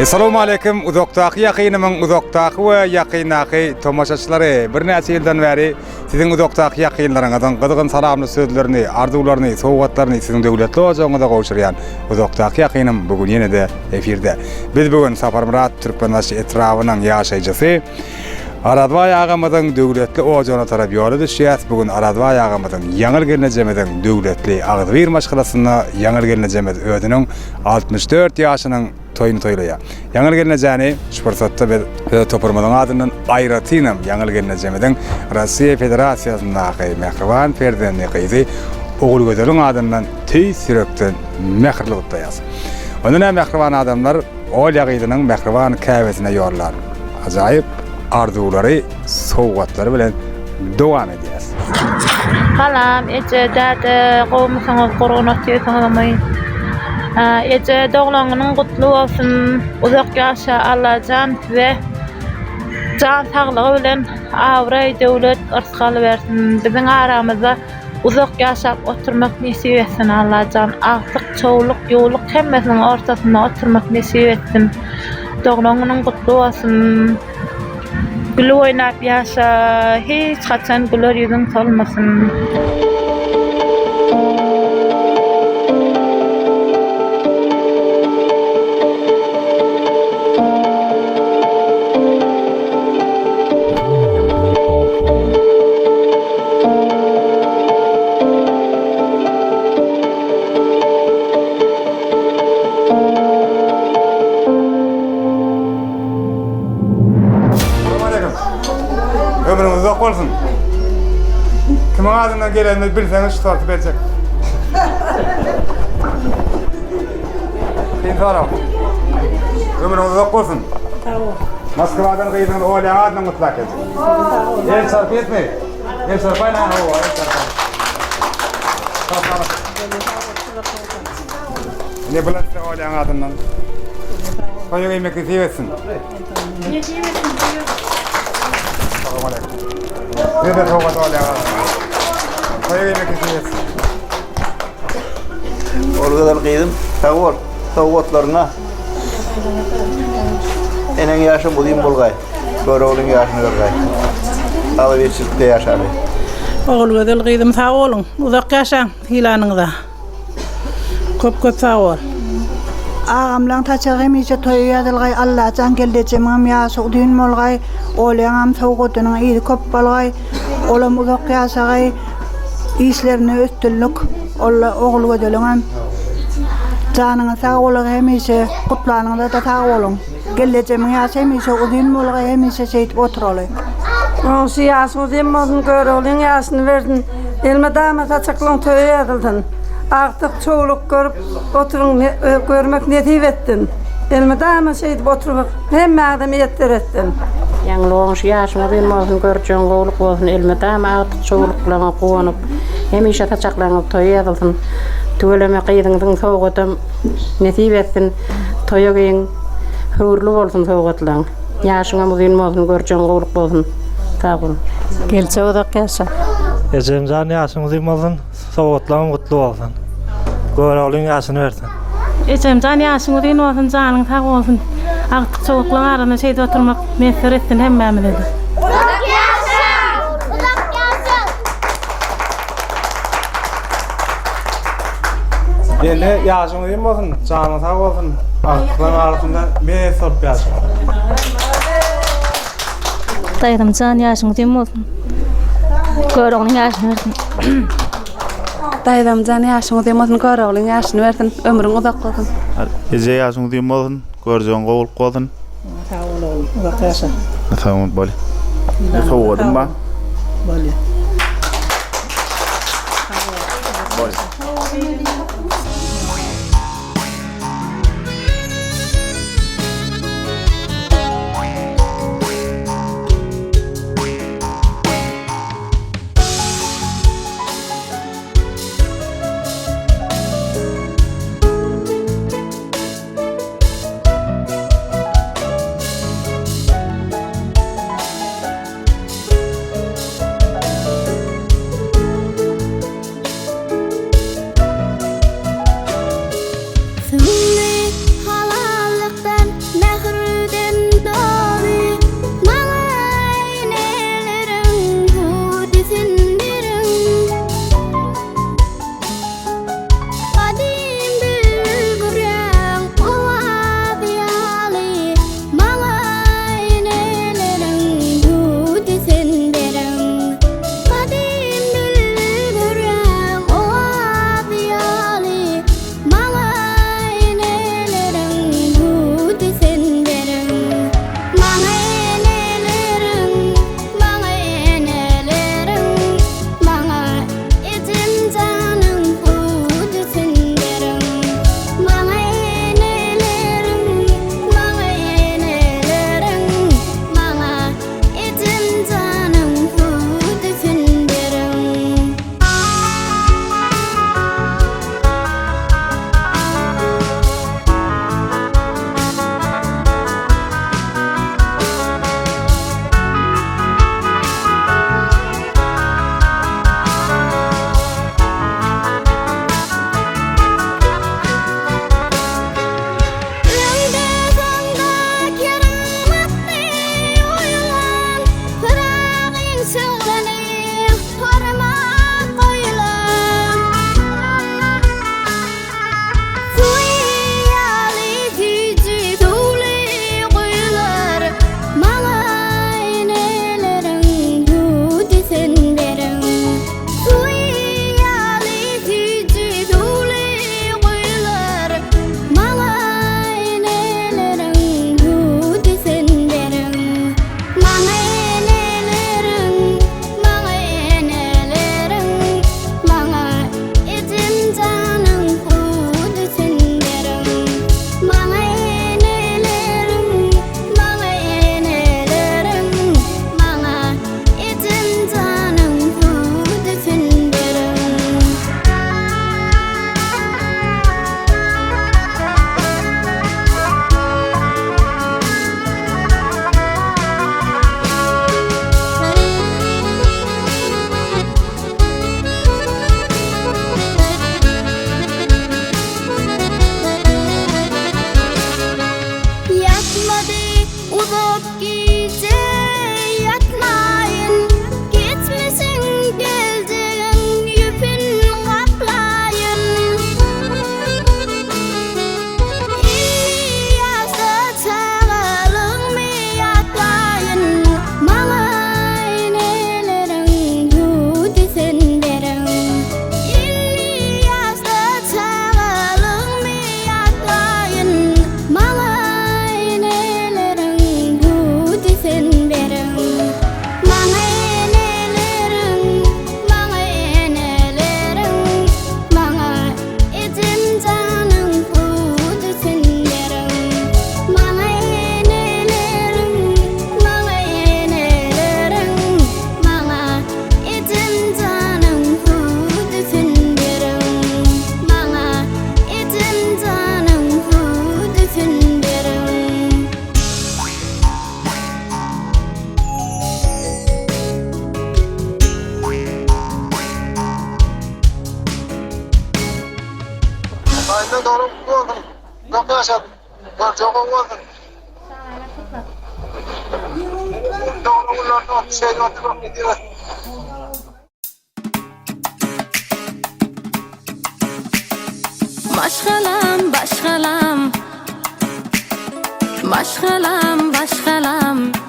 Essalawmaleýkim uzakdaky ýakynymyň uzakdaky we ýakyndaky tomaşaçylary! Birnäçe ýyldan bäri siziň uzakdaky ýakynlaryňyzyň gyzgyn salamly sözlerini, arzuwlaryny, sowgatlaryny siziň döwletli ojagyňyza gowşurýan uzakdaky ýakynym bu gün ýene-de efirde. Biz bu gün Saparmyrat Türkmenbaşy etrabynyň ýaşaýjysy Arazbaý agamyzyň döwletli ojagyna tarap ýola düşýäs. Bu gün Arazbaý agamyzyň, Ýaňyl gelnejemiziň döwletli agzybir maşgalasynda Ýaňyl gelnejemiz özüniň 64 ýaşynyň toýuny toýlaýar. Ýaňyl gelnejäni şu pursatda biz öz toparymyzyň adyndan aýratynam Ýaňyl gelnejemiziň Russiýa Federasiýasyndaky mähriban perzendi gyzy Ogulgözeliň adyndan tüýs ýürekden mähirli gutlaýas. Onda näme mähriban adamlar Olýa gyzynyň mähriban käbesine ýollan ajaýyp arzuwlary, sowgatlary bilen dowam edýäs. Salam eje däde gowumysyňyz gurgun otyrsyňyzmy eje doglan günüň gutly bolsun uzak ýaşa Allajan size jan saglygy bilen abraý döwlet yrsgal bersin biziň aramyzda Uzak ýaşap oturmak nesip etsin Allajan agtyk çowluk ýuwluk hemmesiniň ortasynda oturmak nesip etsin doglan günüň gutly bolsun gülüp oýnap ýaşa hiç haçan güler ýüzüň solmasyn. Ömrüňiz uzak bolsun. Kimiň adyndan gelenini bilseňiz şu torty berjek. Kyn sorag. Ömrüňiz uzak bolsun. Sag bol. Moskwadan gyzyňyz Olýaň adyndan gutlap geldik. Sag bol. El çarpy etmeý. El çarpaýyn ha, hawa, el çarpaýyn. Sag bol. Ne bular size Olýaň adyndan. Toýa geýmek nesip etsin. Nesip etsin. Salam aleyküm. Size sowgat Olýaň adyndan. Toýa geýmek nesip etsin. Ogulgözel gyzym, sag bol, sowgatlaryňa. Eneň ýaşam uzyn bolgaý. Göroglyň ýaşyny görgaý. Agzybirçilikde ýaşaly. Ogulgözel gyzym sag boluň. Uzak ýaşaň sylanyňyza. Köp köp sag bol. Agamlaň saçagy hemişe toýa ýazylgaý Allajan geldejemiňem ýaşy uzyn bolgaý Olýaňam sowgadynyň yzy köp bolgaý Olam uzak ýaşagaý Işlerinde üstünlik Olla Ogulgözeliňem janyňyz sag bolagaý hemişe gutlanyňyzada sag boluň Gelejemiň ýaşy hemişe uzyn bolagaý hemişe şeýdip oturaly. Goňşy ýaşy uzyn bolsun Göroglyň ýaşyny bersin Elmydama saçaklyň toýa ýazylsyn Agtyk çowluk görüp oturyň görmek nesip etsin Elmydama şeýdip oturmak Hemmäňize miýesser etsin. Ýaňly goňşy ýaşyň uzyn bolsun görjegiň gowluk bolsun elmydama agtyk çowluklaňa guwanyp hemişe saçaklaňyz toýa ýazylsyn tüweleme gyzyňyzyň sowgadam nesip etsin toýa geýiň höwürli bolsun sowgatlaň ýaşyňam uzyn bolsun görjegiň gowluk bolsun sag boluň. Geljek uzak ýaşa. Ejemjan ýaşyň uzyn bolsun. Sowgatlaryň gutly bolsun. Göroglyň ýaşyny bersin. Ejemjan ýaşyň uzyn bolsun janyň sag bolsun agtyk çowluklaň arasynda şeýdip oturmak miýesser etsin hemmämizede. Uzak ýaşaň! Uzak ýaşaň! Ýene ýaşyň uzyn bolsun, janyň sag bolsun, agtyklaryň arasynda mes bolup ýaşa. Daýzamjan ýaşyň uzyn bolsun. Göroglyň ýaşyny bersin. Daýzamjan ýaşyň uzyn bolsun, Göroglyň ýaşyny bersin. Ömrüň uzak bolsun. Eje ýaşyň uzyn bolsun, görjegiň gowulyk bolsun. Sag bol oglum, uzak ýaşa. Sag bol, bolýa. Sowgadym bar. Bolýa. Bolýa. ýaşa. Görjek gowy bolsun. Doglan günlerinde şeýdip oturmak nesip etsin. Maşgalam, başgalam. Maşgalam, başgalam.